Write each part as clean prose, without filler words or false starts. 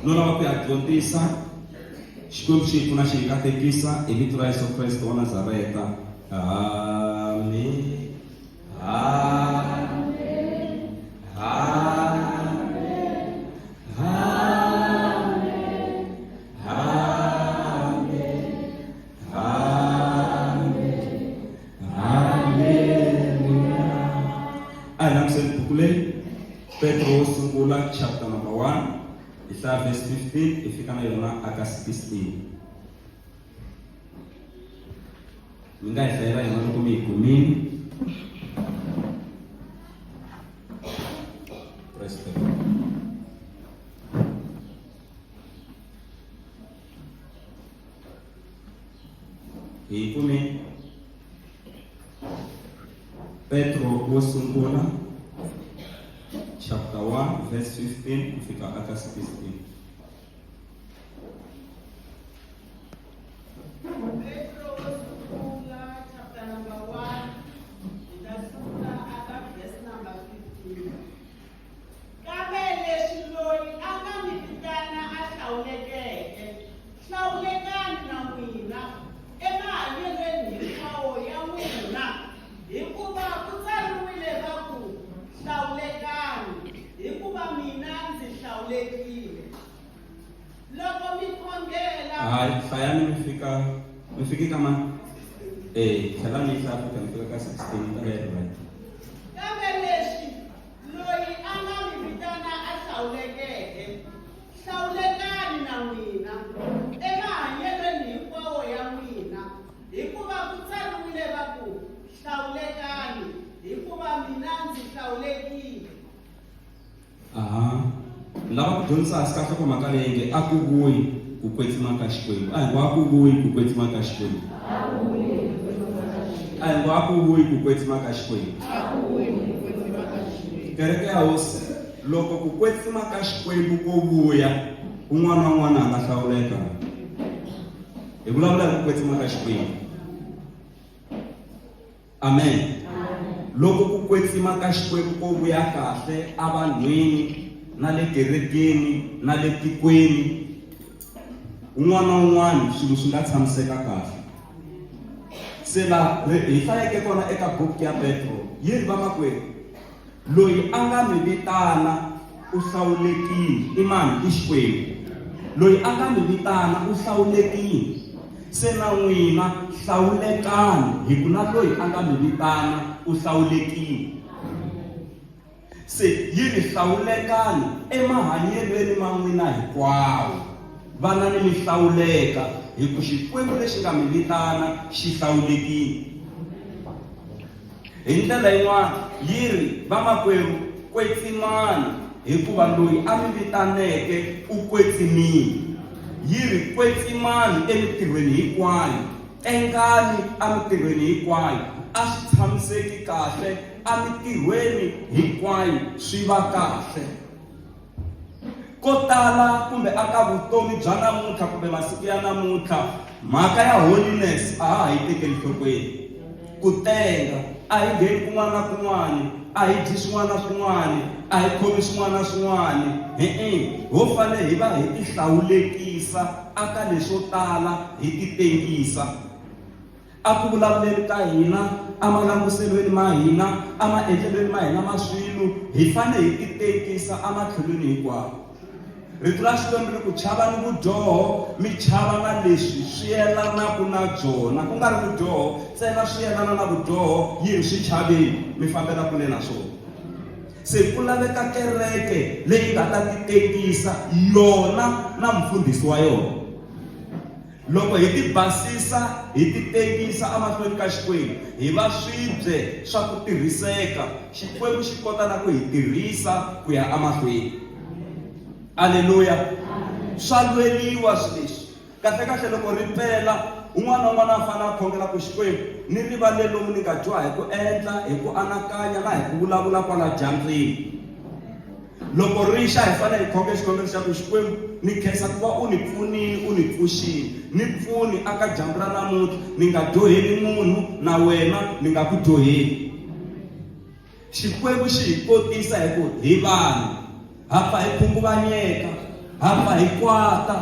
No lava ku ya dyondzisa Xikwembu xi hi pfuna xi hi katekisa hi vito ra Yesu Kreste wa Nazareta. Amen. Amen. Amen. Amen. Amen. Amen. Haleluya. A hi langutiseni buku leyi Petro wo sungula chapter number 1 hi hlaya verse 15 hi fika na yona aka 16. Mi nga hi hlayela yona loko mi yi kumile. Praise the Lord. Hi yi kumile. Petro wo sungula chapter 1 verse 15 ku fika aka 16. Petro wo sungula chapter number 1 hi ta sungula aka verse number 15. Kambe leswi loyi a nga mi vitana a hlawulekeke, hlawulekani na n'wina emahanyelweni hinkwawo ya n'wina, hikuva ku tsariwile va ku, Hlawulekani, hikuva mina ndzi hlawulekile. Loko mi khongela. Hayi, hlayani mi fika mi fike ka mani? Eh, tlhela mi yi hlaya futhi mi fika ka 16 yi ta va yi ri right. Kambe leswi Loyi a nga mi vitana a hlawulekeke, hlawulekani na n'wina emahanyelweni hinkwawo ya n'wina, hikuva ku tsariwile va ku, Hlawulekani, hikuva mina ndzi hlawulekile. Aha. Ni lava ku dyondzisa hansi ka nhlokomhaka leyi nge a ku vuyi ku kwetsima ka Xikwembu. A hi ngo a ku vuyi ku kwetsima ka Xikwembu. A hi ngo a ku vuyi ku kwetsima ka Xikwembu. Kereke ya Hosi, loko ku kwetsima ka Xikwembu ko vuya, un'wana na un'wana a nga hlawuleka. Hi vulavula hi ku kwetsima ka Xikwembu. Amen. Loko ku kwetsima ka Xikwembu ko vuya kahle evanhwini na le kerekeni na le tikweni, un'wana na un'wana swilo swi nga tshamiseka kahle. Se la hi hlayeke kona eka buku ya Petro yi ri vamakwerhu, Loyi a nga mi vitana u hlawulekile. I mani? I Xikwembu. Loyi a nga mi vitana u hlawulekile. Se na n'wina hlawulekani, hi ku na loyi a nga mi vitana u hlawulekile. Se yi ri hlawulekani emahanyelweni ma n'wina hinkwawo. Vanani mi hlawuleka, hi ku Xikwembu lexi nga mi vitana xi hlawulekile. Hi ndlela yin'wana, yi ri, Vamakwerhu, kwetsimani, hikuva loyi a mi vitaneke u kwetsimile. Yi ri, Kwetsimani emitirhweni hinkwayo, tengani emitirhweni hinkwayo. A swi tshamiseki kahle emitirhweni hinkwayo, swi va kahle. Ko tala kumbe aka vutomi bya namuntlha kumbe masiku ya namuntlha, mhaka ya holiness a ha ha yi tekeli nhlokweni. Ku tenga, a hi ngheni kun'wana na kun'wana, a hi dyi swin'wana na swin'wana, a hi khomi swin'wana na swin'wana. E-e, ho fanele hi va hi tihlawulekisa aka leswo tala, hi titengisa. A ku vulavuleni ka hina, emalanguselweni ma hina, emaendlelweni ma hina ma swilo, hi fanele hi titekisa ematlhelweni hinkwawo. Rito ra Xikwembu ri ku, Chavani vudyoho, mi chava na leswi swi yelanaka na byona, ku nga ri vudyoho ntsena, swi yelana na vudyoho, yi ri swi chaveni, mi fambela kule na swona. Se ku laveka kereke leyi nga ta titengisa yona na mufundhisi wa yona. Loko hi tibasisa, hi titengisa emahlweni ka Xikwembu, hi va swibye swa ku tirhiseka, Xikwembu xi kota na ku hi tirhisa ku ya emahlweni. Aleluya! Swa lweriwa swilo leswi. Kahle-kahle loko ri pela, un'wana na un'wana a fanele a khongela ku, Xikwembu, ni rivalele lomu ni nga dyoha hi ku endla, hi ku anakanya na hi ku vulavula kwala dyambyini. Loko ri xa, hi fanele hi khonge xikhongelo xa ku, Xikwembu, ni khensa ku va u ni pfunile, u ni pfuxile. Ni pfuni aka dyambu ra namuntlha, ni nga dyoheli munhu, na wena ni nga ku dyoheli. Xikwembu xi hi kotisa hi ku hi vanhu ha pfa hi khunguvanyeka. Hamba hi kwata.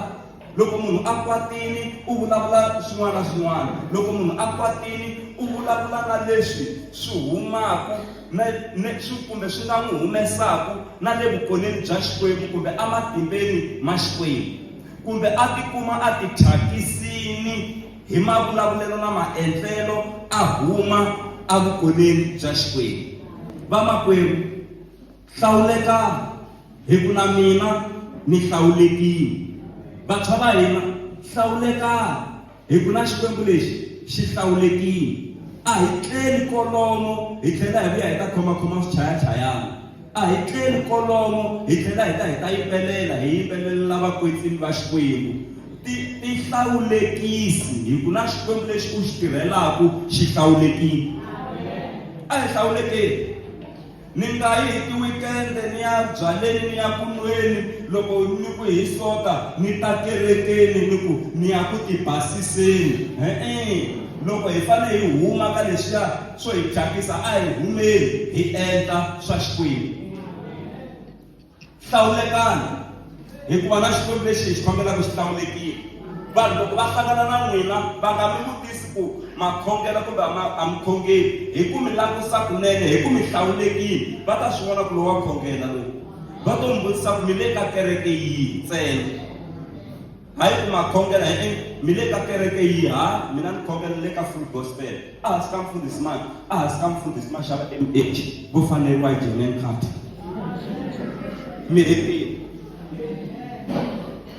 Loko munhu a kwatile u vulavula swin'wana na swin'wana. Loko munhu a kwatile u vulavula na leswi swi humaka na ne swi kumbe swi nga n'wi humesaka na le vukoneni bya Xikwembu kumbe ematimbeni ma Xikwembu. Kumbe a tikuma a tithyakisini hi mavulavulelo na maendlelo a huma evukoneni bya Xikwembu. Vamakwerhu, Hlawulekani, hi ku na mina ni hlawulekile. Vantshwa va hina, hlawulekani, hi ku na Xikwembu lexi xi hlawulekile. A hi tleli kolomo hi tlhela hi vuya hi ta khomakhoma swichayachayana. A hi tleli kolomo hi tlhela hi ta hi ta yimbelela, hi yimbelelela vakwetsimi va Xikwembu. Ti, ti hlawulekisi, hi ku na Xikwembu lexi u xi tirhelaka xi hlawulekile. A hi hlawulekeni. Ni nga yi hi tiwikende ni ya byaleni ni ya ku nweni loko ni ku hi Sonta ni ta kerekeni ni ku ni ya ku tibasiseni. E-e, loko hi fanele hi huma ka leswiya swo hi thyakisa a hi humeni hi endla swa Xikwembu. Hlawulekani, hikuva na Xikwembu lexi hi xi khongelaka xi hlawulekile. Vanhu loko va hlangana na n'wina va nga mi vutisi ku ma khongela kumbe a mi khongeli, hi ku mi langusa kunene, hi ku mi hlawulekile, va ta swi vona ku lowu wa khongela lowu. Va to mi vutisa ku mi le ka kereke yihi ntsena. Hayi ku ma khongela he mi le ka kereke yihi, ha mina ni khongela le ka Full Gospel, ehansi ka mfundhisi mani, ehansi ka mfundhisi Mashava MH, vo faneriwa hi Jermaine Carter. Mi hetile.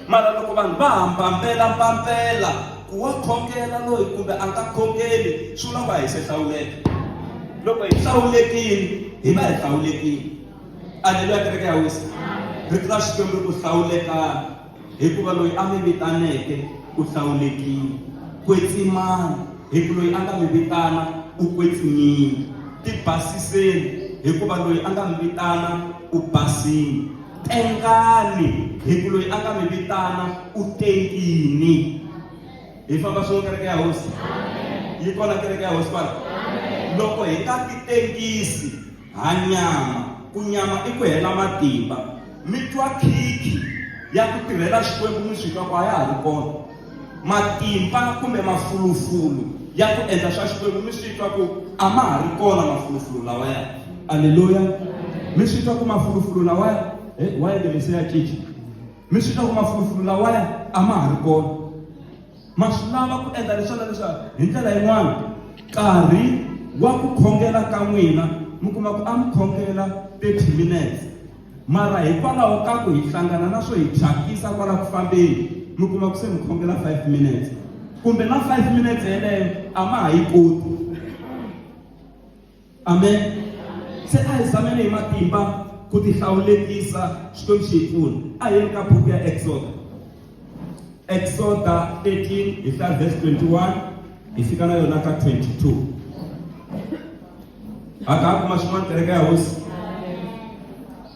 Mara loko vanhu va ha mpampela mpampela ku wa khongela loyi kumbe a nga khongeli, swi vula ku a hi se hlawuleka. Loko hi hlawulekile, hi va hi hlawulekile. Aleluya kereke ya Hosi. Rito ra Xikwembu ri ku hlawulekani. Hikuva loyi a mi vitaneke u hlawulekile. Kwetsimani, hikuva loyi a nga mi vitana u kwetsimile. Tibasiseni, hikuva loyi a nga mi vitana u basile. Tengani, hikuva loyi a nga mi vitana u tengini. Hi famba swin'we kereke ya Hosi? Yi kona kereke ya Hosi kwala? Loko hi nga titengisi, Ha nyama, ku nyama i ku hela matimba. Mi twa khikhi ya ku tirhela Xikwembu mi swi twa ku a ya ha ri kona. Matimba kumbe mafulufulu ya ku endla swa Xikwembu mi swi twa ku a ma ha ri kona mafulufulu lawaya. Aleluya! Mi swi twa ku mafulufulu lawaya, he, wayele se ya cinca. Mi swi twa ku mafulufulu lawaya a ma ha ri kona. Ma swi lava ku endla leswi na leswi hi ndlela yin'wana nkarhi wa ku khongela ka n'wina mi kuma ku a mi khongela 30 minutes mara hikwalaho ka ku hi hlangana na swo hi thyakisa kwala ku fambeni mi kuma ku se mi khongela 5 minutes kumbe na 5 minutes yeleyo a ma ha yi koti. Amen. Se a hi zameni hi matimba ku tihlawulekisa Xikwembu xi hi pfuna. A hi yeni ka buku ya Exoda. Exoda 13 hi hlaya verse 21 hi fika na yona ka 22. A ka ha kuma swin'wana kereke ya Hosi.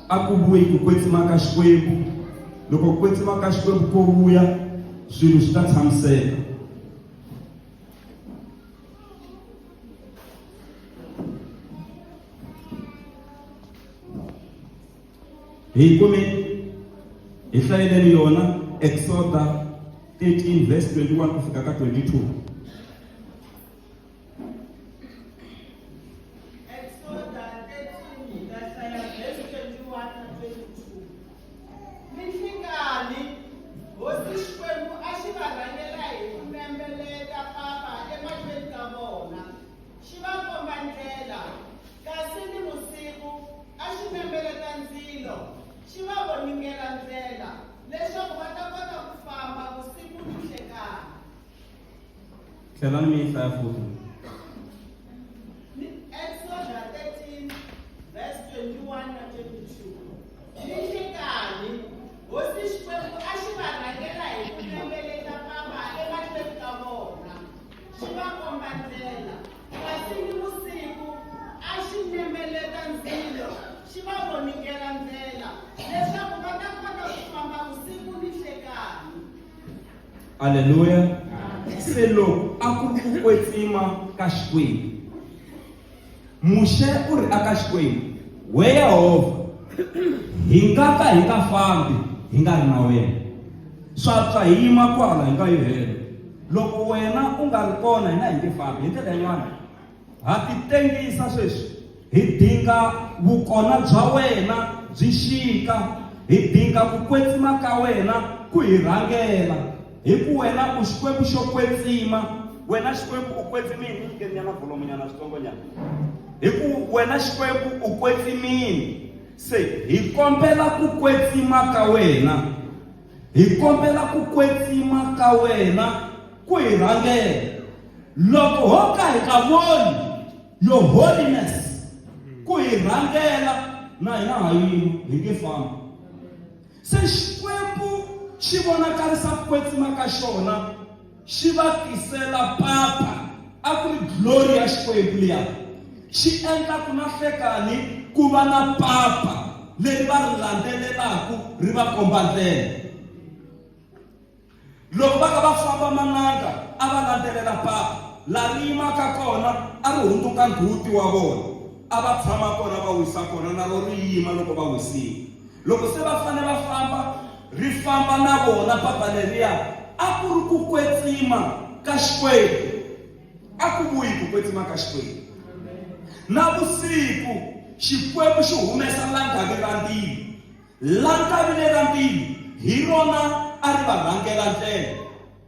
A ku vuyi ku kwetsima ka Xikwembu. Loko ku kwetsima ka Xikwembu ko vuya, swilo swi ta tshamiseka. Hi kume hi hlayeleni yona Exoda 13 verse 21 ku fika ka 22. Exoda 13 hi ta hlaya verse 21 na 22. Ninhlikanhi, hosi Xikwembu a xi va rhangela hi ku nembeleta papa emahlweni ka vona, xi va komba ndlela, kasi nivusiku a xi nembeleta ndzilo, xi va voningela ndlela, leswaku va ta kota ku famba vusiku ni nhlekanhi. Tlhelani mi yi hlaya futhi. Exoda 13 verse 21 na 22. Ninhlikanhi, hosi Xikwembu a xi va rhangela hi ku nembeleta papa emahlweni ka vona, xi va komba ndlela, kasi nivusiku a xi nembeleta ndzilo, xi va voningela ndlela, leswaku va ta kota ku famba vusiku ni nhlekanhi. Aleluya! Se loko a ku ri ku kwetsima ka Xikwembu, Muxe u ri aka Xikwembu, We Yehovha, hi nga ka hi nga fambi. hi nga ri na wena. Swa pfa hi yima kwala hi nga yi helo. Loko wena u nga ri kona hina hi nge fambi. Hi ndlela yin'wana ha titengisa sweswi hi dinga vukona bya wena byi xika, hi dinga ku kwetsima ka wena ku hi rhangela, hi ku wena u Xikwembu xo kwetsima. Wena Xikwembu u kwetsimile, ni nyikeni nyana vholomu nyana switsongo nyana. Hi ku wena Xikwembu u kwetsimile, se hi kombela ku kwetsima ka wena, hi kombela ku kwetsima ka wena ku hi rhangela. Loko ho ka hi nga voni your holiness ku hi rhangela, na hina ha yima, hi nge fambi. Se Xikwembu xi vonakarisa ku kwetsima ka xona, xi va tisela papa. A ku ri glory ya Xikwembu liya. Xi endla ku na hlekani ku va na papa leri va ri landzelelaka ri va komba ndlela. Loko va ka va famba mananga a va landzelela papa. La ri yimaka kona a ri hundzuka ndzhuti wa vona. A va tshama kona va wisa kona na ro ri yima loko va wisile. Loko se va fanele va famba, ri famba na vona papa leriya. A ku ri ku kwetsima ka Xikwembu. A ku vuyi ku kwetsima ka Xikwembu. Na vusiku Xikwembu xi humesa langavi ra ndzilo. Langavi lera ndzilo hi rona a ri va rhangela ndlela.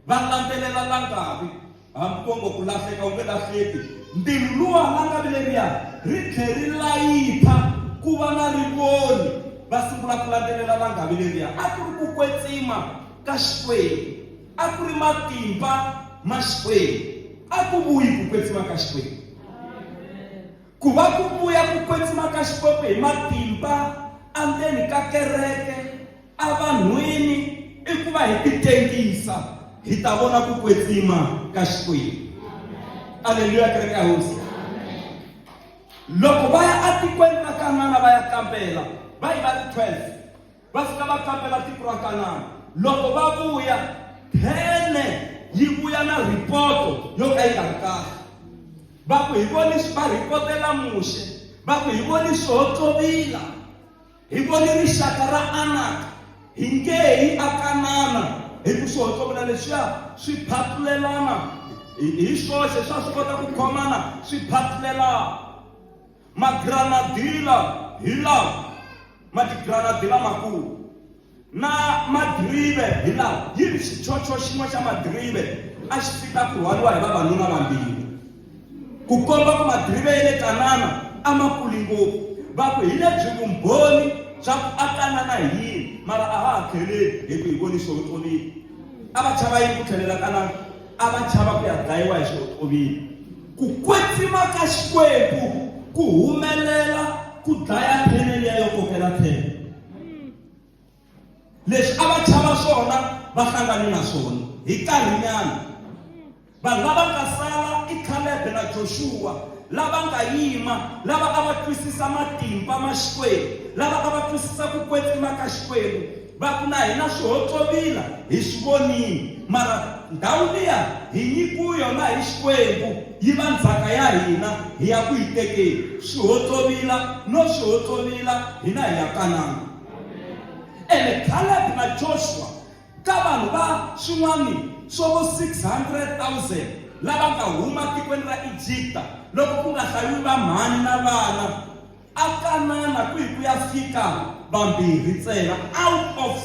Va landzelela langavi. Hambi ko ngo ku lahleka u nge lahleki. Ndzilo luwa langavi leriya ri tlhe ri layitha ku va na rivoni. Va sungula ku landzelela langavi leriya. A ku ri ku kwetsima ka Xikwembu. A ku ri matimba ma Xikwembu. A ku vuyi ku kwetsima ka Xikwembu. Ku va ku vuya ku kwetsima ka Xikwembu hi matimba endzeni ka kereke, evanhwini, i ku va hi titengisa hi ta vona ku kwetsima ka Xikwembu. Aleluya, kereke ya Hosi. Loko va ya atikweni ra Kanana va ya kambela, va yi va ri 12, va fika va kambela tiko ra Kanana. Loko va vuya, thene yi vuya na ripoto yo ka yi nga ri kahle. Va ku hi voni va rhipotela Muxe, va ku hi voni swihotsovila, hi voni rixaka ra Anaka, hi nge yi aKanana, hi ku swihotsovila leswiya swi phatlulelana hi swoxe, swa swi kota ku khomana swi phatlulelana. Magranadila hi lawa, matigranadila makulu na madirive hi lawa, yi ri xichocho xin'we xa madirive a xi fita ku rhwariwa hi vavanuna vambirhi, ku komba ku madirive ya le Kanana a ma kuli ngopfu. Va ku hi lebyi vumbhoni bya ku a Kanana hi yini, mara a ha ha tlheleli hi ku hi voni swihotsovile. A va chava yini ku tlhelela Kanana? A va chava ku ya dlayiwa hi swihotsovile. Ku kwetsima ka Xikwembu ku humelela ku dlaya thene liya yo kokela thene. Leswi a va chava swona va hlangane na swona hi nkarhinyana. Vanhu lava nga sala i Kalebe na Joxuwa lava nga yima, lava a va twisisa matimba ma Xikwembu, lava a va twisisa ku kwetsima ka Xikwembu. Va ku na hina swihotsovila hi swi vonile, mara ndhawu liya hi nyikiwe yona hi Xikwembu yi va ndzhaka ya hina, hi ya ku yi tekeni. Swihotsovila no swihotsovila, hina hi ya Kanana. Ene Caleb na Joshua ka vanhu va swin'wana swo vo 600,000 lava nga huma tikweni ra Egipta, loko ku nga hlayiwi vamhani na vana, A Kanana ku hi ku ya fika vambirhi ntsena out of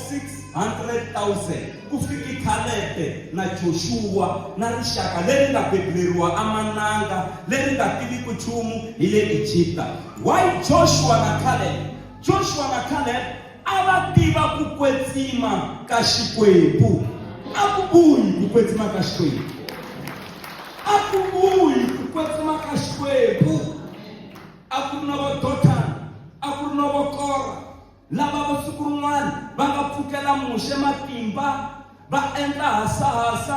600,000, ku fiki Kalebe na Joxuwa na rixaka leri nga bebuleriwa amananga leri nga tiviki nchumu hi le Egipta. Why Joshua na Caleb? Joshua na Caleb a va tiva ku kwetsima ka Xikwembu. A ku vuyi ku kwetsima ka Xikwembu. A ku vuyi ku kwetsima ka Xikwembu. A ku ri na vo Dotan, a ku ri na vo Kora, lava vo siku rin'wana va nga pfukela Muxe matimba, va endla hasahasa.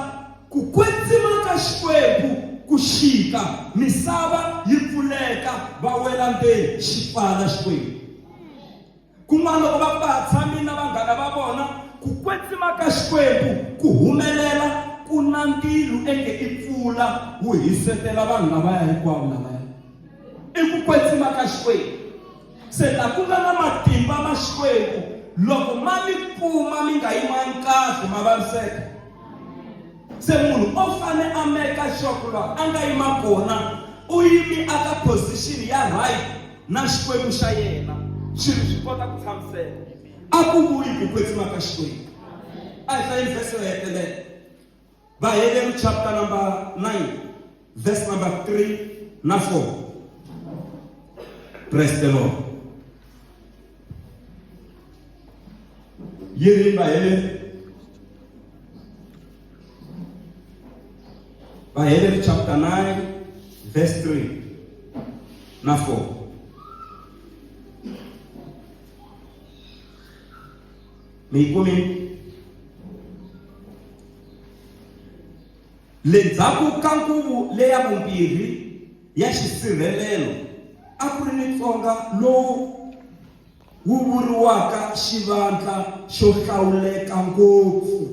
Ku kwetsima ka Xikwembu ku xika, misava yi pfuleka, va wela ndzeni, xi pfala Xikwembu. Kun'wana loko va ku va ha tshamile na vanghana va vona, ku kwetsima ka Xikwembu ku humelela, ku na ndzilo enge i pfula wu hisetela vanhu lavaya hinkwavo lavaya. I ku kwetsima ka Xikwembu. Se la ku nga na matimba ma Xikwembu, Loko ma mi kuma mi nga yimangi kahle ma vaviseka. Se munhu o fane a meka sure ku laha a nga yima kona u yimi aka position ya right na Xikwembu xa yena, swilo swi kota ku tshamiseka. A ku vuyi ku kwetsima ka Xikwembu. A hi hlayeni vhese yo hetelela. Vaheveru chapter number 9 verse number 3 na 4. Praise the Lord. Yi ri Vaheveru Vaheveru chapter 9 verse 3 na 4. Mi yi kumile? Le ndzhaku ka nguvu leya vumbirhi ya xisirhelelo a ku ri ni tsonga lowu wu vuriwaka Xivandla xo Hlawuleka Ngopfu.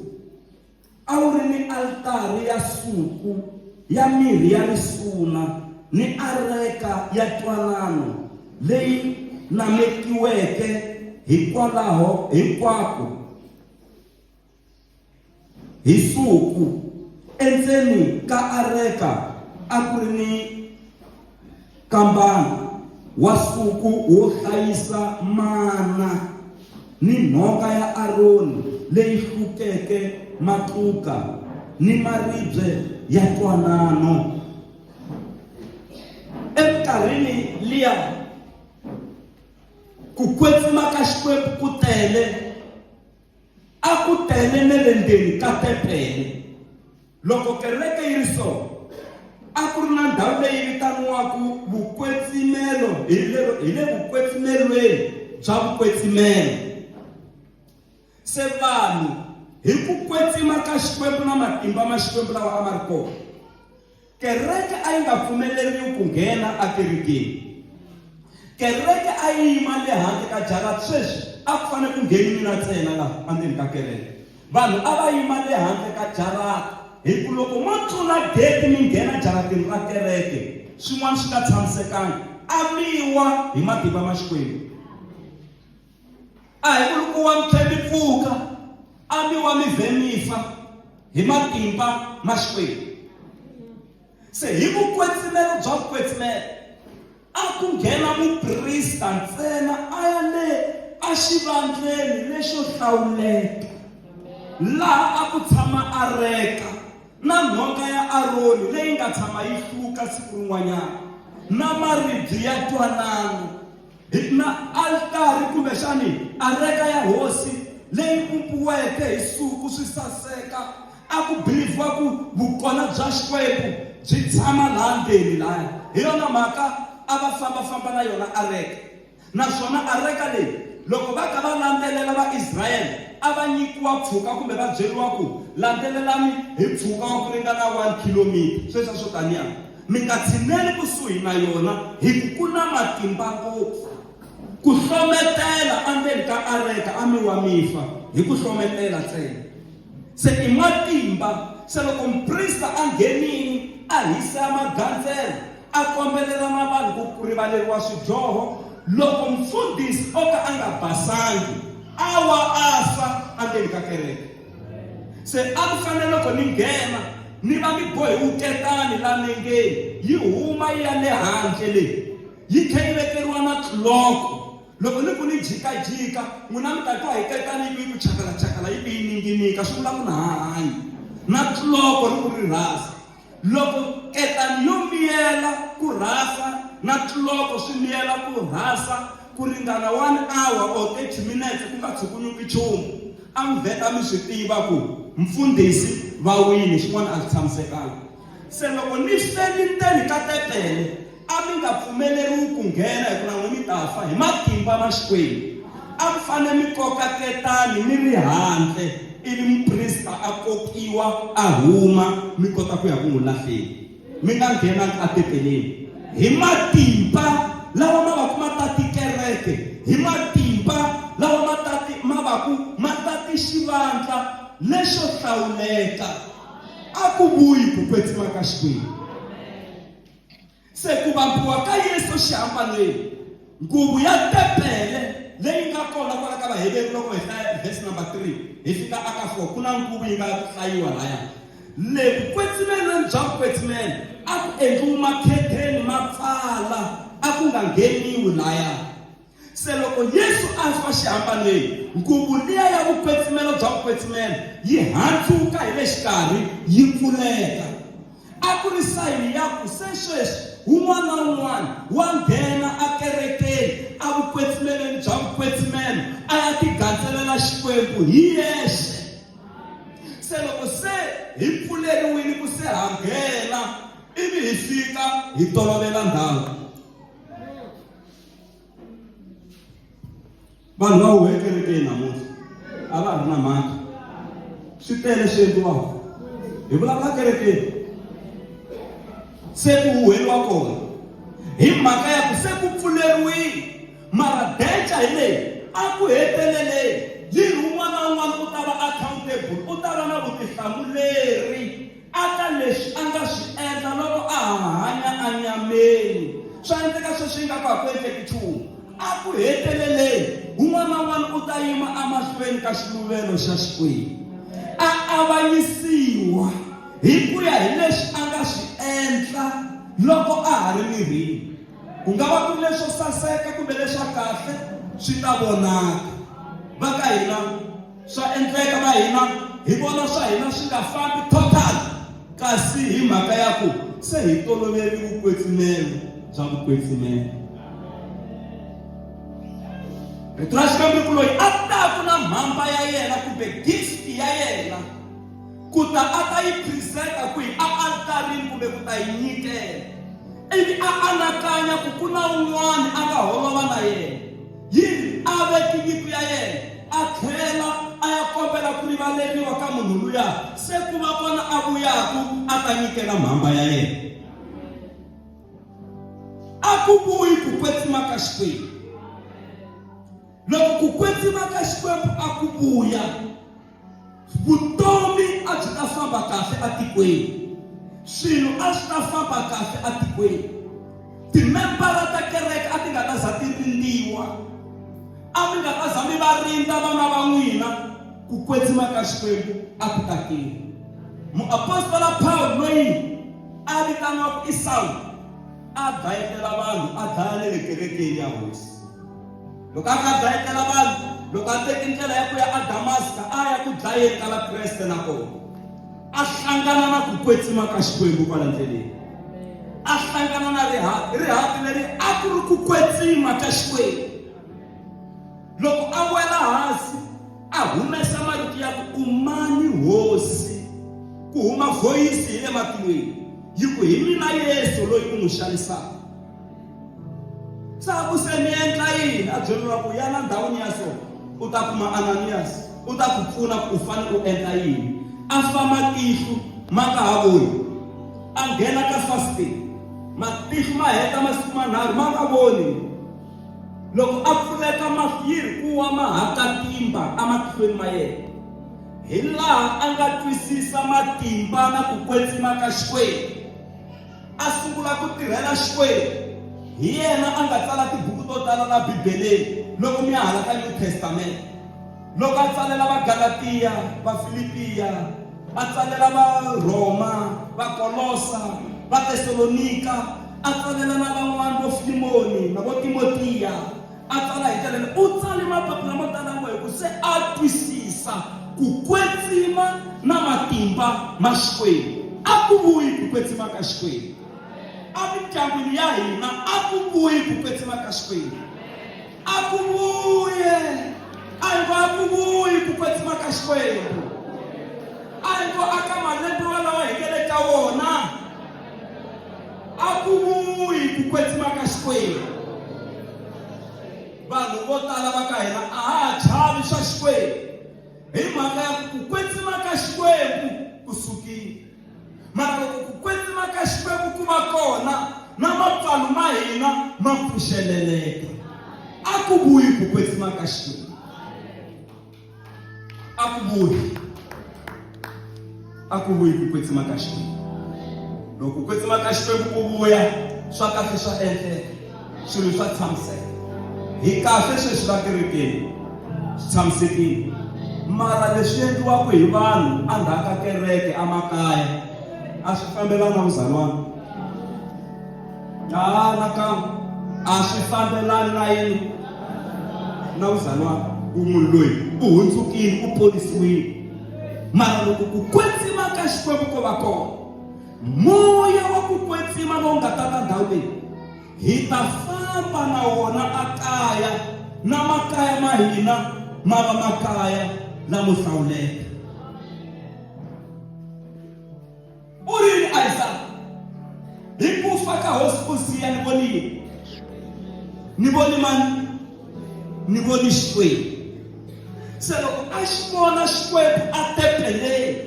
A wu ri ni altari ya nsuku ya mirhi ya risuna ni areka ya ntwanano leyi namekiweke hikwalaho hinkwako hi nsuku. Endzeni ka areka a ku ri ni nkambana wa nsuku wo hlayisa mana ni nhonga ya Aroni leyi hlukeke matluka ni maribye ya ntwanano. Eminkarhini liya ku kwetsima ka Xikwembu ku tele, a ku tele ne le ndzeni ka tempele. Loko kereke yi ri so, a ku ri na ndhawu leyi vitaniwaka vukwetsimelo hi le hi le vukwetsimelweni bya vukwetsimelo. Se vanhu hi ku kwetsima ka Xikwembu na matimba ma Xikwembu lawa a ma ri kona, Kereke a yi nga pfumeleriwi ku nghena ekerekeni. Kereke a yi yima le handle ka jarata. Sweswi a ku fanele ku ngheni mina ntsena laha endzeni ka kereke. Vanhu a va yima le handle ka jarata hi ku loko mo tlula gate mi nghena jaratini ra kereke swin'wana swi nga tshamisekanga a mi wa hi matimba ma Xikwembu. A hi vuli ku wa mi tlhe mi pfuka, a mi wa mi vhe mi fa hi matimba ma Xikwembu. Se hi vukwetsimelo bya vukwetsimelo a ku nghena muprista ntsena a ya le axivandleni lexo hlawuleka laha a ku tshama areka na nhonga ya Aroni leyi nga tshama yi hluka siku rin'wanyana na maribye ya ntwanano. Hi na altari kumbexani areka ya hosi leyi pumpiweke hi suku swi saseka. A ku bilivhiwa ku vukona bya Xikwembu byi tshama laha ndzeni laya. Hi yona mhaka a va famba-famba na yona areka. Naswona areka leyi loko va ka va landzelela Vaisrayele a va nyikiwa pfhuka kumbe va byeriwa ku, Landzelelani hi pfhuka wa ku ringana 1 khilomitha, sweswiya swo taniya. Mi nga tshineli kusuhi na yona, hi ku ku na matimba ngopfu. Ku hlometela endzeni ka areka a mi wa mi fa hi ku hlometela ntsena. Se i matimba. Se loko muprista a nghenile a hisa magandzelo, a kombelela na vanhu ku ku rivaleriwa swidyoho, loko mufundhisi o ka a nga basangi, a wa a fa endzeni ka kereke. Se a ku fanele loko ni nghena ni va ni bohe wuketani la nengeni yi huma yi ya le handle le yi tlhe yi vekeriwa na tliloko. Loko ni ku ni jikajika n'wina mi ta twa hi ketani yi ku yi ku chakalachakala yi ku yi ninginika swi vula ku na ha hanyi na tliloko ri ku ri rhasa. Loko ketani yo miyela ku rhasa na tliloko swi miyela ku rhasa ku ringana 1 hour or 30 minutes ku nga tshukunyuki nchumu, a mi vheta mi swi tiva ku mfundhisi va wile, xin'wana a xi tshamisekanga. Se loko ni feli ndzeni ka tempele, a mi nga pfumeleriwi ku nghena hi ku na n'wina mi ta fa hi matimba ma Xikwembu. A mi fanele mi koka ketani mi ri handle ivi muprista a kokiwa a huma mi kota ku ya ku n'wi lahleni. Mi nga nghenangi etempeleni hi matimba lawa ma va ku ma tati kereke, hi matimba lawa ma tati ma va ku ma tati xivandla lexo hlawuleka. A ku vuyi ku kwetsima ka Xikwembu. Se ku vambiwa ka Yesu xihambanweni, nguvu ya tempele. leyi nga kona kwala ka Vaheveru loko hi hlaya verse number 3 hi fika aka 4 ku na nguvu yi nga hlayiwa laya. Le vukwetsimelweni bya vukwetsimelo a ku endliwi makhetheni ma pfala, a ku nga ngheniwi laya. Se loko Yesu a fa xihambanweni, nguvu liya ya vukwetsimelo bya vukwetsimelo yi handzuka hi le xikarhi yi pfuleka. A ku ri sayini ya ku se sweswi wun'wana na wun'wana wa nghena akerekeni evukwetsimelweni bya vukwetsimelo a ya tigandzelela Xikwembu hi yexe. Se loko se hi pfuleriwile ku se ha nghena ivi hi fika hi tolovela ndhawu. Vanhu va huhe ekerekeni namuntlha a va ha ri na mhaka swi tele swi endliwaka hi vulavula kerekeni se ku huheliwa kona hi mhaka ya ku se ku pfuleriwile mara denca hi leyi a ku heteleleni yi ri un'wana na un'wana u ta va accountable u ta va na vutihlamuleri A ka leswi a nga swi endla loko a ha hanya enyameni. Swa endleka sweswi ingaku a ku endleki nchumu. A ku heteleleni, un'wana na un'wana u ta yima emahlweni ka xiluvelo xa Xikwembu, a avanyisiwa hi ku ya hi leswi a nga swi endla loko a ha ri mirini. Ku nga va ku ri leswo saseka kumbe leswa kahle, swi ta vonaka. Va ka hina Swa endleka va hina hi vona swa hina swi nga fambi total kasi hi mhaka ya ku se hi toloveli vukwetsimelo bya vukwetsimelo. Rito ra Xikwembu ri ku loyi a taku na mhamba ya yena kumbe gift ya yena ku ta a ta yi presenta kwihi a altarini kumbe ku ta yi nyikela ivi a anakanya ku ku na un'wana a nga holova na yena Yi ri, A veki nyiko ya yena, a tlhela a ya kombela ku rivaleriwa ka munhu luya, se ku va kona a vuyaku a ta nyikela mhamba ya yena. A ku vuyi ku kwetsima ka Xikwembu. Loko ku kwetsima ka Xikwembu a ku vuya, Vutomi a byi ta famba kahle atikweni. Swilo a swi ta famba kahle atikweni. Timembara ta kereke a ti nga ta za ti rindziwa. A mi nga ta za mi va rindza vana va n'wina. Ku kwetsima ka Xikwembu a ku ta tirha. Muapostola Pawulo loyi a vitaniwaka Esau a dlayetela vanhu a dlaya ne le kerekeni ya Hosi. Loko a kha a dlayetela vanhu, loko a teke ndlela ya ku ya eDamaska a ya ku dlayeni ka Vakreste na kona a hlangana na ku kwetsima ka Xikwembu kwala ndleleni. A hlangana na rihati, rihati leri a ku ri ku kwetsima ka Xikwembu. Loko a wela hansi a humesa marito ya ku u mani Hosi, ku huma vhoyisi hi le matilweni yi ku hi mina Yesu loyi u n'wi xanisaka. Se a ku se mi endla yini? A byeriwa ku yana ndhawini ya so u ta kuma Ananiyasi u ta ku pfuna ku u fanele u endla yini. A fa matihlo ma nga ha voni, a nghena ka fasting, matihlo ma heta masiku manharhu ma nga voni. Loko a pfuleka mahlo yi ri ku wa mahakatimba ematihlweni ma yena, hi laha a nga twisisa matimba na ku kwetsima ka Xikwembu. A sungula ku tirhela Xikwembu. Hi yena a nga tsala tibuku to tala la Bibeleni loko mi ya hala ka New Testament. Loko a tsalela Vagalatiya, Vafilipiya, a tsalela Varhoma, Vakolosa, Vatesalonika, a tsalela na van'wana vo Filimoni na vo Timotiya, a tsala hi ndlela leyi. U tsale mapapila mo tala ngo hi ku se a twisisa ku kwetsima na matimba ma Xikwembu. A ku vuyi ku kwetsima ka Xikwembu emindyangwini ya hina, a ku vuyi ku kwetsima ka Xikwembu, a ku vuye, a hi ngo a ku vuyi ku kwetsima ka Xikwembu, a hi ngo aka malembe walawa hi nga le ka wona. A ku vuyi ku kwetsima ka Xikwembu. Vanhu vo tala va ka hina a ha ha chavi swa Xikwembu hi mhaka ya ku ku kwetsima ka Xikwembu ku sukile. Mara loko ku kwetsima ka Xikwembu ku va kona, na mapfalo ma hina ma pfuxeleleka. A ku vuyi ku kwetsima ka Xikwembu. A ku vuyi a ku vuyi ku kwetsima ka Xikwembu. Loko ku kwetsima ka Xikwembu ku vuya, swa kahle swa endleka, swilo swa tshamiseka. Hi kahle sweswi la kerekeni, swi tshamisekile. Mara leswi endliwaka hi vanhu endzhaku ka kereke emakaya a swi fambelani na vuzalwana. A nakambe a swi fambelani na yini na vuzalwana ku munhu loyi u hundzukile u ponisiwile. Mara loko ku kwetsima ka Xikwembu ko va kona, moya wa ku kwetsima lowu nga tata ndhawu leyi hi ta famba na wona akaya na makaya ma hina ma va makaya lamo hlawuleka. U ri yini Isaya? Hi ku fa ka hosi Uziya ni voni yini? Ni voni mani? Ni voni Xikwembu. Se loko a xi vona Xikwembu a tempeleni,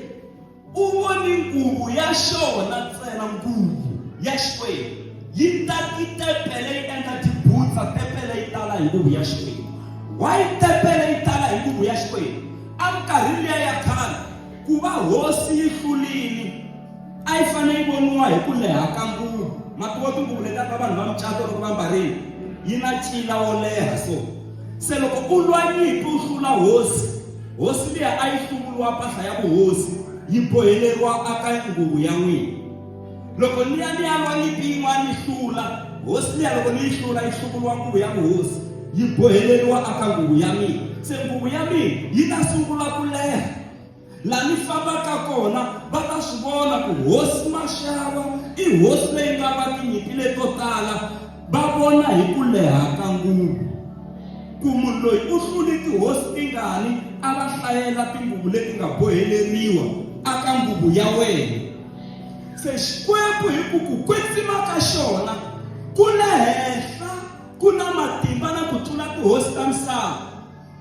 u voni nguvu ya xona ntsena, nguvu ya Xikwembu yi ta titempele yi endla tibutsa, tempele yi tala hi nguvu ya Xikwembu. Why tempele yi tala hi nguvu ya Xikwembu? A minkarhini liya ya khale Ku va hosi yi hlulile a yi fanele yi voniwa hi ku leha ka nguvu. Ma tiva tinguvu letiya ta vanhu va mucato loko va ambarile yi na ncila wo leha so. Se loko u lwa nyimpi u hlula hosi, hosi liya a yi hluvuriwa mpahla ya vuhosi yi boheleriwa aka nguvu ya n'wina. Loko ni ya ni ya lwa nyimpi yin'wana ni hlula, hosi liya loko ni yi hlula yi hluvuriwa nguvu ya vuhosi yi boheleriwa aka nguvu ya mina. Se nguvu ya mina yi ta sungula ku leha. La ni fambaka kona va ta swi vona ku hosi Maxava i hosi leyi nga va tinyimpi leto tala, va vona hi ku leha ka nguvu ku munhu loyi u hlule tihosi tingani, a va hlayela tinguvu leti nga boheleriwa aka nguvu ya wena. Se Xikwembu hi ku ku kwetsima ka xona ku le henhla ku na matimba na ku tlula tihosi ta misava.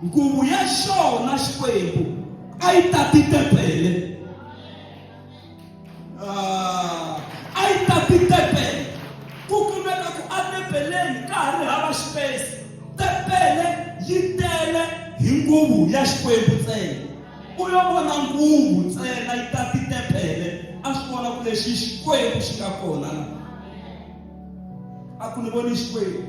Nguvu ya xona Xikwembu a yi tati tempele. Ah, a yi tati tempele. Ku kumeka ku atempeleni ka ha ri hava xipesi. Tempele yi tele hi nguvu ya Xikwembu ntsena. U yo vona nguvu ntsena yi tati tempele, a swi vona ku lexi Xikwembu xi nga kona la. A ku ni voni Xikwembu.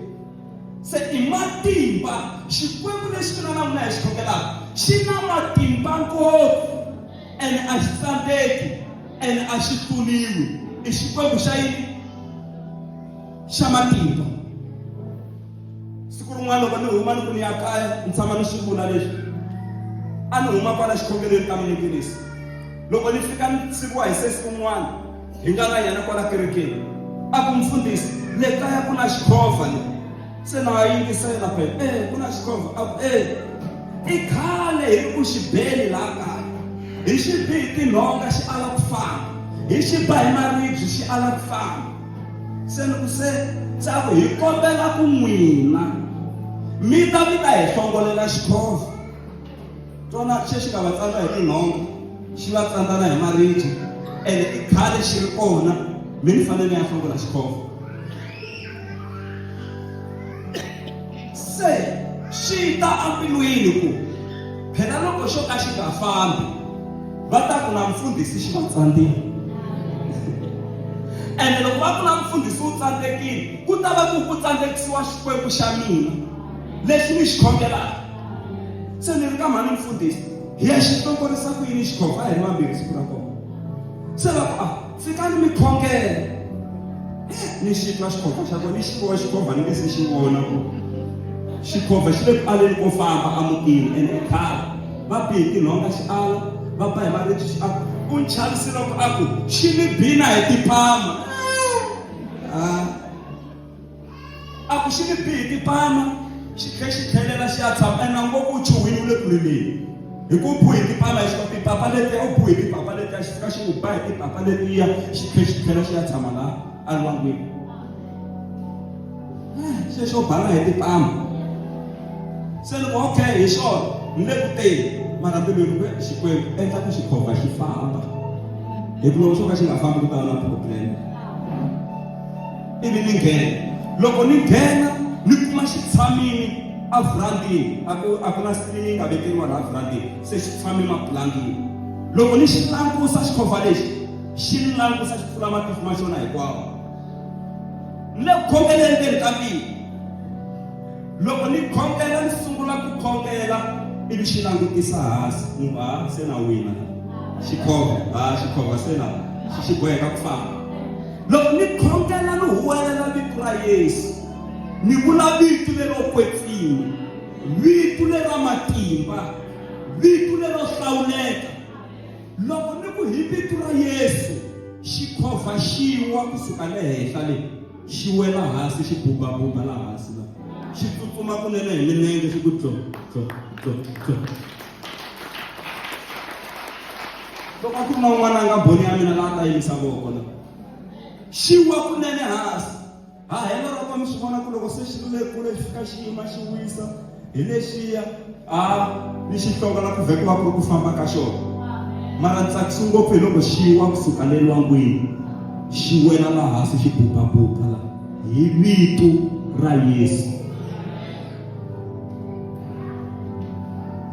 Se i matimba Xikwembu lexi mina na n'wina hi xi khongelaka xi na matimba ngopfu ene a xi tsandzeki ene a xi hluriwi. I Xikwembu xa yini? Xa matimba. Siku rin'wana loko ni huma ni ku ni ya kaya ni tshama ni swi vula leswi a ni huma kwala xikhongelweni ka Miningirisi. Loko ni fika ni siviwa hi sesi un'wana hi nga na yena kwala kerekeni a ku mfundhisi le kaya ku na xikhovha le se na yingisela phela e ku na xikhovha a ku e i khale hi ri ku xi beli laha kaya hi xi bi hi tinhonga xi ala ku famba hi xi ba hi maribye xi ala ku famba se ni ku se se a ku hi kombela ku n'wina mi ta mi ta hi hlongolela xikhovha Tona xe xi nga va tsandza hi tinhonga xi va tsandza na hi maribye ene i khale xi ri kona mi ni fanele ni ya hlongola xikhovha se swi ta embilwini ku phela loko xo ka xi nga fambi va ta ku na mfundhisi xi va tsandzile ene loko va ku na mfundhisi wu tsandzekile ku ta va ku ku tsandzekisiwa xikwembu xa mina lexi ni xi khongelaka se ni ri ka mhani mfundhisi hi ya xi hlongorisa ku yini xikhovha a hi ri vambirhi siku ra kona se va ku a fikani mi khongela ni xi twa xikhovha xa kona ni xi vona xikhovha ni nge se xi vona ku xikhovha xi le ku aleni ko famba emutini ene i khale va bihi tinhonga xi ala va ba hi maribye xi ala u nchavisi loko a ku xi ni bina hi tipama ah. A ku xi ni bi hi tipama xi tlhe xi tlhelela xi ya tshama ene ngo ku chuhwini wu le ku rileni hi ku bu hi tipama hi xi tipapa letiya u bu hi tipapa letiya xi fika xi n'wi ba hi tipapa letiya xi tlhe xi tlhela xi ya tshama laha a lwangwini se xo bana hi tipama se ni ku okay hi swona ni le ku teni mara mbilwini ku Xikwembu endla ku xikhovha xi famba hi ku loko xo ka xi nga fambi ku ta va na problem. Ivi ni nghena. Loko ni nghena ni kuma xi tshamile evhurandini, a ku a ku na screen yi nga vekeriwa laha vhurandini, se xi tshame mapulangini. Loko ni xi langusa xikhovha lexi, xi ni langusa xi pfula matihlo ma xona hinkwawo. Ni le ku khongeleni ndzeni ka mbilu. Loko ni khongela ni sungula ku khongela ivi xi langutisa hansi ni ku ha se na wina xikhova ha xikhova se na xi xi boheka ku famba. Loko ni khongela ni huwelela vito ra Yesu ni vula vito lero kwetsima vito lera matimba vito lero hlawuleka loko ni ku hi vito ra Yesu xikhova xi wa kusuka le henhla le xi wela hansi xi bubabubha laha hansi la xi tsutsuma kunene hi milenge xi ku tlo tlo tlo tlo loko a ku ri na un'wana a nga boni ya mina laha ta yimisa voko la xi wa kunene hansi ha hela roko mi swi vona ku loko se xi ri le kule xi fika xi yima xi wisa hi lexiya a ni xi hlongola ku vhe ku va ku ri ku famba ka xona mara ntsakisi ngopfu hi loko xi wa kusuka le lwangwini xi wela la hansi xi bubabuba la hi vito ra Yesu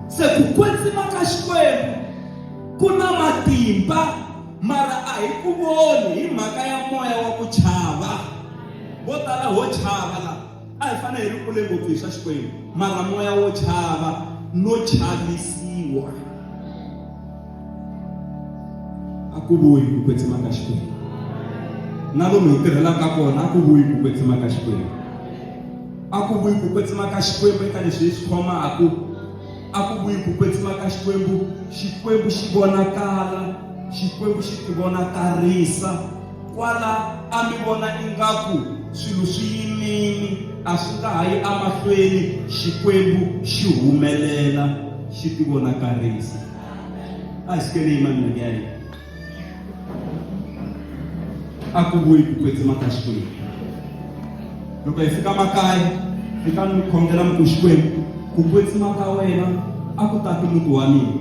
se ku kwetsima ka Xikwembu ku na matimba mara a hi ku voni hi mhaka ya moya wa ku chava vo tala ho chava la A hi fanele hi ri kule ngopfu hi swa Xikwembu, mara moya wo chava no chavisiwa a ku vuyi ku kwetsima ka Xikwembu. Na lomu hi tirhelaka kona a ku vuyi ku kwetsima ka Xikwembu. A ku vuyi ku kwetsima ka Xikwembu eka leswi hi swi khomaka. A ku vuyi ku kwetsima ka Xikwembu. Xikwembu xi vonakala, Xikwembu xi tivonakarisa. Kwala a mi vona ingaku swilo swi yimile, a swi nga ha yi emahlweni, Xikwembu xi humelela, xi tivonakarisa. A hi sukeni yima milenge ya hina. A ku vuyi ku kwetsima ka Xikwembu. Loko hi fika makaya, fika mi khongela mi ku Xikwembu, ku kwetsima ka wena a ku tati muti wa mina.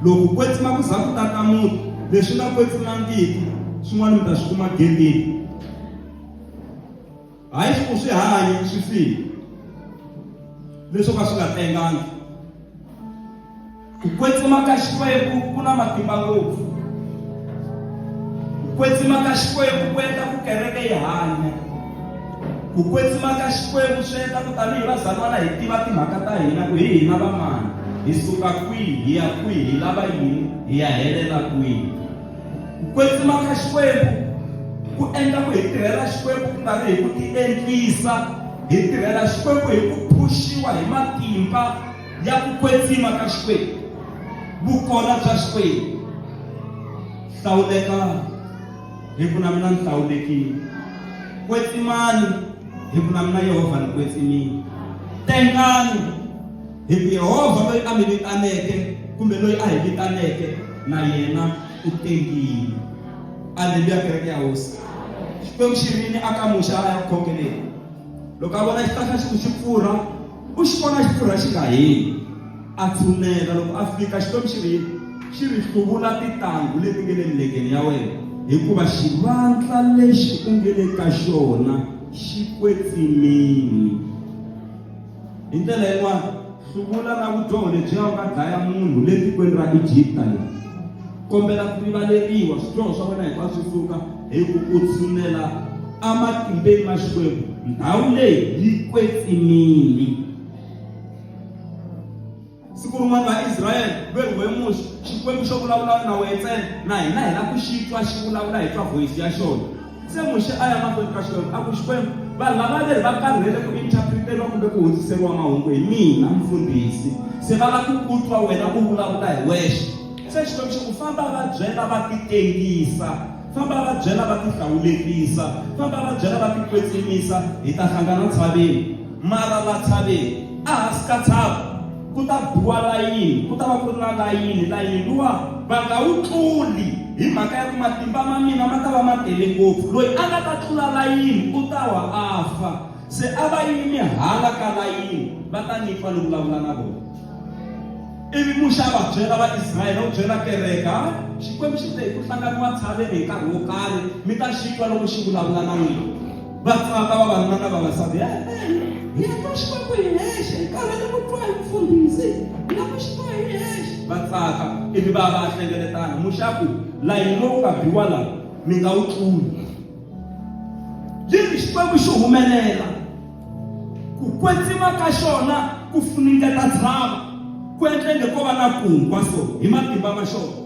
Loko ku kwetsima ku za ku tata muti, leswi nga kwetsimangiki swin'wana mi ta swi kuma gendeni. Hayi ku swi hanyi swi file leswo ka swi nga tengangi. Ku kwetsima ka Xikwembu ku na matimba ngopfu. Ku kwetsima ka Xikwembu ku endla ku kereke yi hanya. Ku kwetsima ka Xikwembu swi endla ku tanihi vazalwana hi tiva timhaka ta hina ku hi hina vamani, hi suka kwihi, hi ya kwihi, hi lava yini, hi ya helela kwihi. Ku kwetsima ka Xikwembu ku endla ku hi tirhela Xikwembu ku nga ri hi ku tiendlisa, hi tirhela Xikwembu hi ku phuxiwa hi matimba ya ku kwetsima ka Xikwembu, vukona bya Xikwembu. Hlawulekani. Hi ku na mina ni hlawulekile. Kwetsimani, hi ku na mina Yehovha ni kwetsimile. Tengani, hi ku Yehovha loyi a mi vitaneke kumbe loyi a hi vitaneke na yena u tengile. Aleluya, kereke ya Hosi. Xikwembu xi rini aka Muxe a ya ku khongeleni. Loko a vona xihlahla xi ku xi pfurha, u xi vona xi pfurha xi nga heli. A tshunela, loko a fika, Xikwembu xi ri yini? Xi ri, Hluvula titanghu leti nge le milengeni ya wena, hikuva xivandla lexi u nge le ka xona xi kwetsimile. Hi ndlela yin'wana, hluvula na vudyoho lebyiya u nga dlaya munhu le tikweni ra Egipta leri. Kombela ku rivaleriwa swidyoho swa wena hinkwaswo swi suka hi ku u tshunela ematimbeni ma Xikwembu. Ndhawu leyi yi kwetsimile. Siku rin'wana Vaisrayele ve ri, We Muxe, Xikwembu xo vulavula na wena ntsena, na hina hi lava ku xi twa xi vulavula, hi twa voice ya xona. Se Muxe a ya mahlweni ka Xikwembu a ku, Xikwembu, vanhu lava leri va karhele ku interpreteriwa kumbe ku hundziseriwa mahungu hi mina mufundhisi, se va lava ku ku twa wena u vulavula hi wexe. Se Xikwembu xi ku, Famba va byela va titengisa, famba va byela va tihlawulekisa, famba va byela va tikwetsimisa, hi ta hlangana ntshaveni. Mara la tshaveni, ehansi ka tshava, ku ta biwa layini, ku ta va ku ri na layini, layini luwa va nga wu tluli hi mhaka ya ku matimba ma mina ma ta va ma tele ngopfu. Loyi a nga ta tlula layini u ta wa a fa. Se a va yimi hala ka layini, va ta ni twa ni vulavula na vona. Ivi Muxe a va byela Vaisrayele, u byela kereke, ha Xikwembu xi te hi ku hlanganiwa tshaveni hi nkarhi wo karhi, mi ta xi twa loko xi vulavula na n'wina. Va tsaka vavanuna na vavasati, hi ya twa Xikwembu hi hexe, hi karhele ku twa hi mufundhisi, hi lava ku xi twa hi hexe. Va tsaka ivi va va hlengeletana. Muxe a ku, layini lowu nga biwa laha mi nga wu tluli. Yi ri Xikwembu xi humelela. Ku kwetsima ka xona ku funengeta tshava, ku endla inge ko va na kungwa so hi matimba ma xona.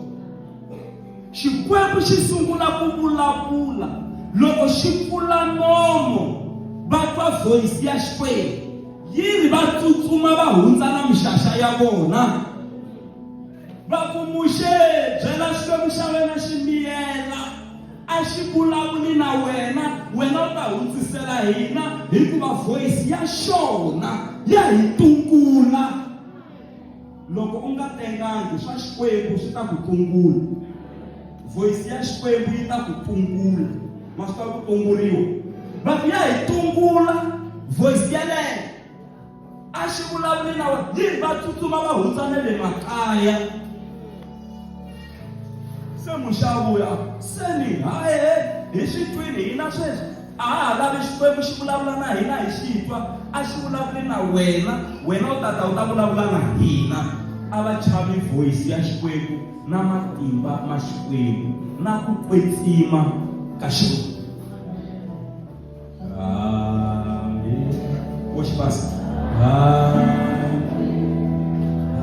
Xikwembu xi sungula ku vulavula loko xi pfula nomo va twa voice ya Xikwembu yi ri va tsutsuma va hundza na mixaxa ya vona va ku Muxe byela Xikwembu xa wena xi miyela a xi vulavuli na wena wena u ta hundzisela hina hikuva voice ya xona ya hi tungula Loko u nga tengangi, swa Xikwembu swi ta ku tungula. Voice ya Xikwembu yi ta ku tungula. Ma swi tiva ku tunguriwa? Va ku ya hi tungula voice yeleyo. A xi vulavuli na wena, yi va tsutsuma va hundza na le makaya. Se Muxe a vuya, se ni haye hi swi twini hina sweswi. A ha ha lavi Xikwembu xi vulavula na hina hi xi twa, a xi vulavuli na wena, wena u ta ta u ta vulavula na hina. A va chavi voice ya Xikwembu na matimba ma Xikwembu na ku kwetsima ka xona. Amen. Worship us. Amen.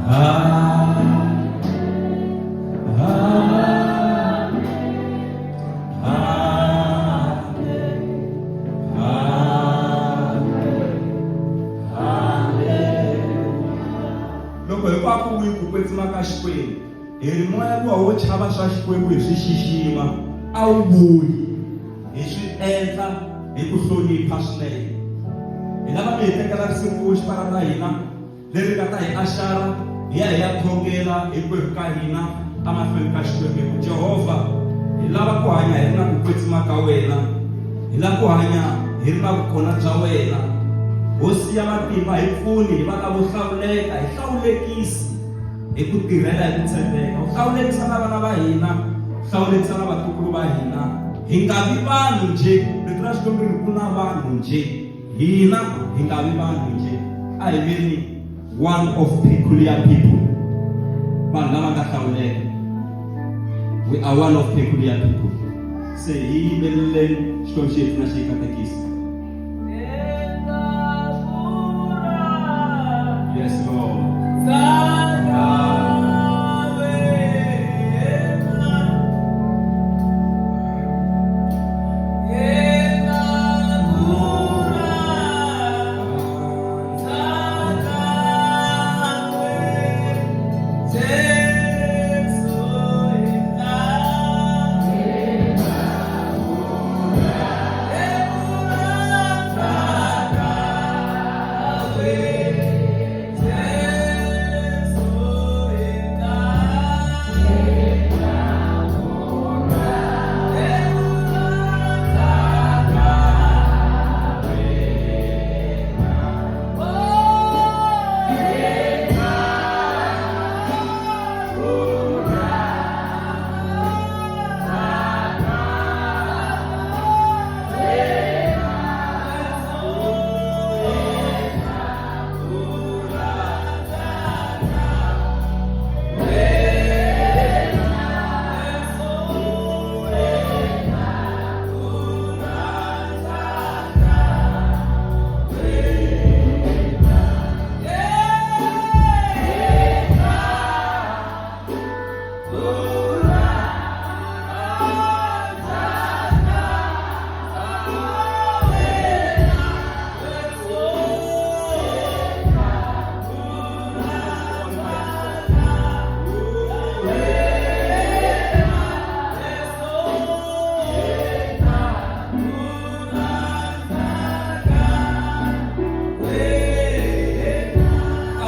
Amen. Loko hinkwako ku ku kwetsima ka Xikwembu, hi ri moya luwa wo chava swa Xikwembu hi swi xixima, a wu vuyi, hi swi endla hi ku hlonipha swinene. Hi lava mi hi tekela risimu ku xipara ta hina leri nga ta hi axara hi ya hi ya khongela hinkwerhu ka hina emahlweni ka Xikwembu hi ku Jehovha hi lava ku hanya hi ri na ku kwetsima ka wena hi lava ku hanya hi ri na vukona bya wena hosi ya matimba hi pfuni hi va lavo hlawuleka hi hlawulekisi hi ku tirhela hi ku tshembeka u hlawulekisa na vana va hina hlawulekisa na vatukulu va hina hi nga vi vanhu njhe rito ra Xikwembu ri ku na vanhu njhe Hina hi nga vi vanhu nje, a hi veni one of peculiar people, vanhu lava nga hlawuleka. We are one of peculiar people. Se hi yimbeleleni Xikwembu xi hi pfuna xi hi katekisa. Yes, Lord.